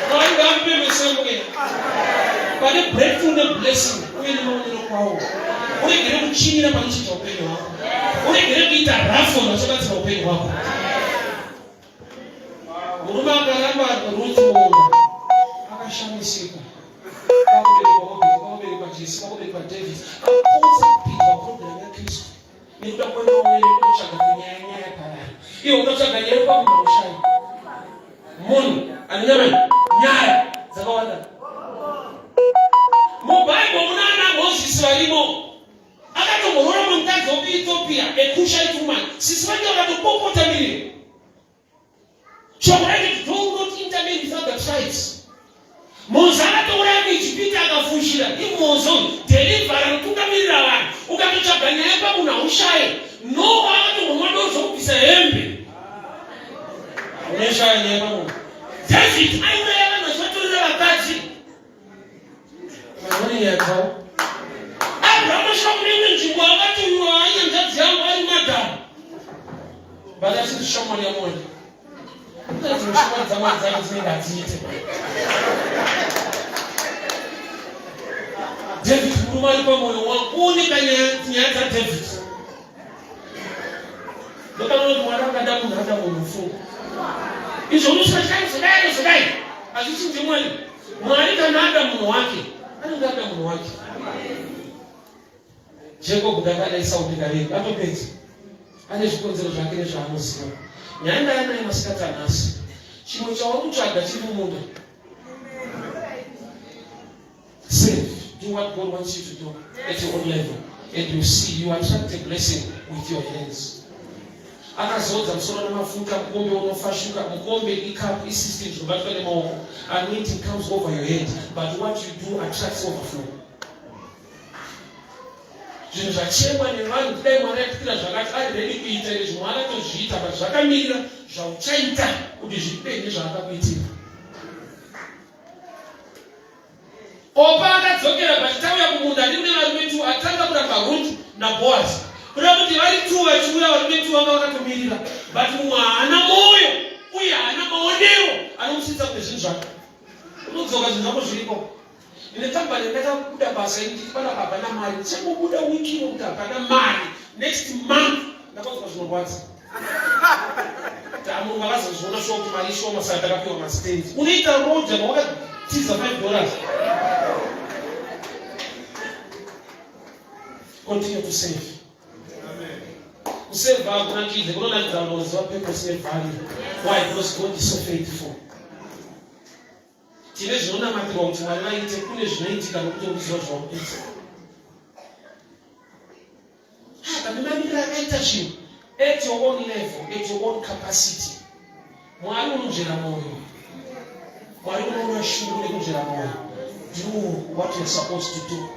Mwari ngaamupe mesemwe. Pane breakthrough neblessing uye nemaonero kwawo. Uregere kuchinyira panochinja upenyu hwako. Uregere kuita rafu vachabatsira upenyu hwako. Murume akaramba Ruth mumba akashamisika. Kwakuberekwa Obedi, kwakuberekwa Jesse, kwakuberekwa David. Akapotsa kupinzwa program yaKristu nekuda kwemaonero ekutsvaga kunyaya nyaya pavanhu. Iwe unotsvaga nyaya kwamunhu ushaya. Munhu ane nyama nyaya dzakawanda. MuBible muna ana Mozisi varimo. Akatomboroora mumwe mukadzi wekuEthiopia, a Cushite woman. Sisi vake vakatopopota miriro. Shoko raiti do not intermarry with other tribes. Mose akatouraya kuIjipita akafushira. Imose uyu deliverer anotungamirira vanhu. Ukatotsvaga nyaya pamunhu haushaye. Noa akatombonwa doro zvokubvisa hembe. Unoshaya nyaya pamunhu. David aiuraya vanhu achivatorera vakadzi. Abrahamu asvika kune imwe nzvimbo akati uyu hanzvadzi yangu ari madhamu but asiri shamwari yamwari dzimwe shamwari dzamwari dzacho dzinenge hadziite david murume ari pamwoyo wangu uoneka nyaya dzadavid Ndopanoona kuti Mwari akada munhu ada munhu ufunga. Izvo unosvika zodai zodai hazvichinji Mwari. Mwari kana ada munhu wake anenge ada munhu wake. Jacob ndakada Esau ndikavenga atopedza. Ane zvikonzero zvake nezvaanoziva. Nyaya ndaya naye masikati anhasi. Chimwe chauri kutsvaga chiri mumunda. Save. Do what God wants you to do at your own level. And you see, you attract a blessing with your hands. akazodza musoro nemafuta mukombe unofashuka mukombe icup isystem zvinobatwa nemaoko anointing comes over your head but what you do attracts overflow zvinhu zvachemwa nevanhu kudai mwari atikira zvakati ari redi kuita izvi mwari atozviita but zvakamirira zvauchaita kuti zvipenye zvaakakuitira Opa akadzokera but tauya kumunda ndikune varume tu atanga kuramba Ruth naBoaz. Kuda kuti vari tu vachiuya varume tu vanga vakatomirira but mumwe haana moyo uye haana maonero anomusvitsa kune zvinhu zvake. Unodzoka zvinhu zvako zviriko. Ndine kambani ndakabuda basa ini nditi panapa hapana mari ndichangobuda wiki ino kuti hapana mari next month ndakaudzwa zvinorwadza. Tamu vakazozviona shuwa kuti mari ishoma saka takapiwa mastand. Unoita roja mawakatiza 5 dollars. Continue to save. Kusave hakunakidze kunonakidza vanhu vanoziva purpose nevalue. Why? Because God is so faithful. Tine zvinonamatirwa kuti Mwari vaite, kune zvinoitika nokuti uri kuziva zvauri kuita. Pane mamiriro akaita zvinhu at your own level, at your own capacity. Mwari unonzvera mwoyo. Mwari unoona shungu nekunzvera mwoyo. Do what you're supposed to do.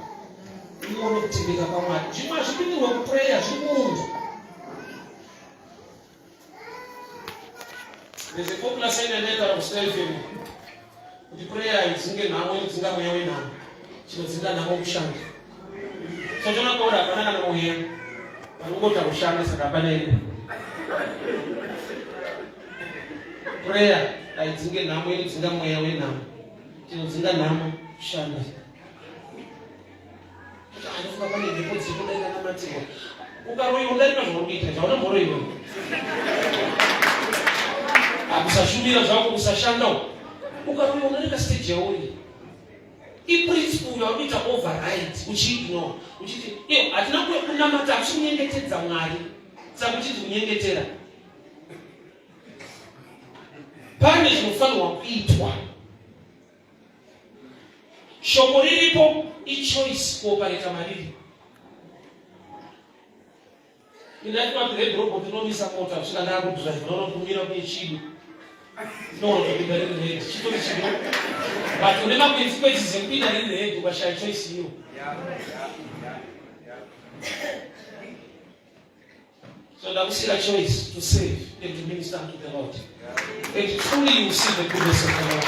Uone kutendeka kwaMwari. Zvimwe hazvipindirwe kuprayer, zviri mumunhu. There's a popular saying yandaitaura kuStar FM kuti prayer haidzinge nhamo inodzinga mweya wenhamo. Chinodzinga nhamo kushanda. So toona kwauri hapana kana mweya. Vanongoti haushande saka hapana iripo. Prayer haidzinge nhamo inodzinga mweya wenhamo. Chinodzinga nhamo kushanda. Anofunga pane mhepo dziri kudai kanamatirwa. Ukaroiwa udarika zvauri kuita izvi, hauna mboroiwa. Akusashumira zvako kusashanda uko. Ukaroiwa udarika stage yauri. Iprinciple yauri kuita override uchiignore. Uchiti iyo hatina kunamata hakusi kunyengetedza Mwari. Saka uchiti kunyengetera. Pane zvinofanirwa kuitwa. Shoko riripo ichoice kuopareta mariri. Indaitwa red robot inomisa mota kusvika ndakudrive unokumira kune chido ndinoona kupinda riri red chitori chido but une maconsequences ekupinda riri red ukashaya choice iyo. So ndakusira choice to save and to minister unto the Lord. And truly you will see the goodness of the Lord.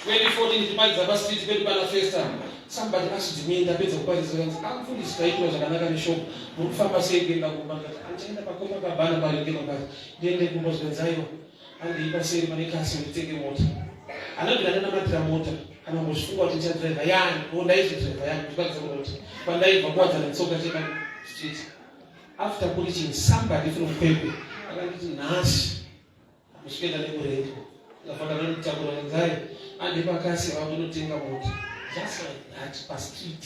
2014 ndichiparidza pastreet pedu pana Festa. Somebody asked me ndapedza kuparidza kanzi amfundisi taitwa zvakanaka neshoko. Muri kufamba sei kuenda kumba? Ndikati andichaenda paCopacabana paringe mabasa. Ndiende kumba zvikanzi aiwa. Handei paseri pane kasi nditenge mota. Anobvira ndanamatira mota kana kumbozvifunga kuti ndichadriver yani o ndaizodriver yani ndikwanise kurota kwandaibva kuwadzana netsoka cheka street after preaching somebody from Kwekwe akanditi nhasi musikuenda nekurendi ndikafanira ndotakura nenzai ande pakasi vakunotenga mota just like that pastreet.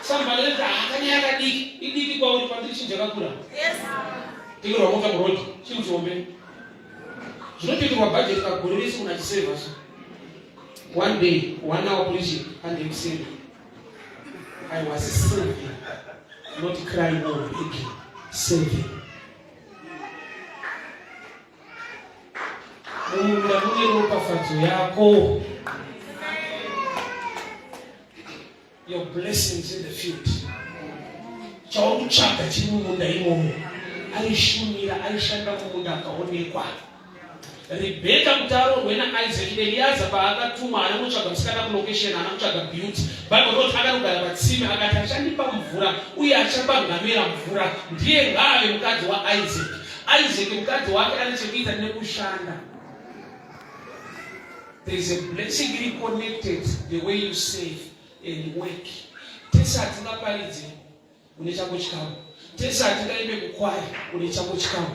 Somebody said, ah, kanyaya kadiki, idiki kwauri kwandiri chinhu chakakura. Yes. Tengerwa mota muroad, chinhu chihombe. Zvinotengerwa budget pagore rese munhu achiseva so. One day, one hour preaching, and they save. I was serving, not crying or begging, serving. Mumunda mune ropafadzo yako. Your blessings in the field. Chauri kutsvaga chiri mumunda imomo. Aishumira, aishanda mumunda akaonekwa. Rebheka kuti aroorwe naIsaac, Eliaza paakatumwa haana kutsvaga musikana kulocation, haana kutsvaga beauty. Bible rinoti akanogara patsime akati achandipa mvura uye achapa ngamera mvura, ndiye ngaave mukadzi waIsaac. Isaac mukadzi wake ane chekuita nekushanda. There is a blessing iri connected the way you save and work. Tese hatingaparidze une chako chikamu. Tese hatingaimbe kukwaya une chako chikamu.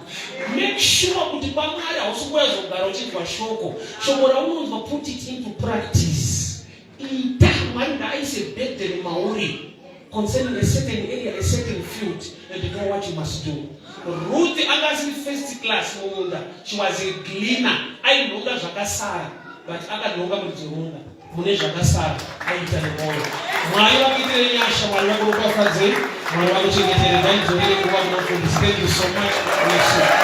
Make sure kuti kwaMwari hausi kuyazogara uchinzwa shoko. Shoko raunonzwa put it into practice. Ita Mwari ngaaise burden mauri concerning a certain area, a certain field, and you know what you must do. Ruth anga asiri first class mumunda, she was a gleaner, ainhonga zvakasara, but akanhonga muridzi wemunda mune zvakasara aiita nemwoyo. Mwari vakuitire nyasha, Mwari vakuropafadzei, Mwari vakuchengetere. Ngaidzorere nguva kuna mufundisi. Thank you so much. Bless you.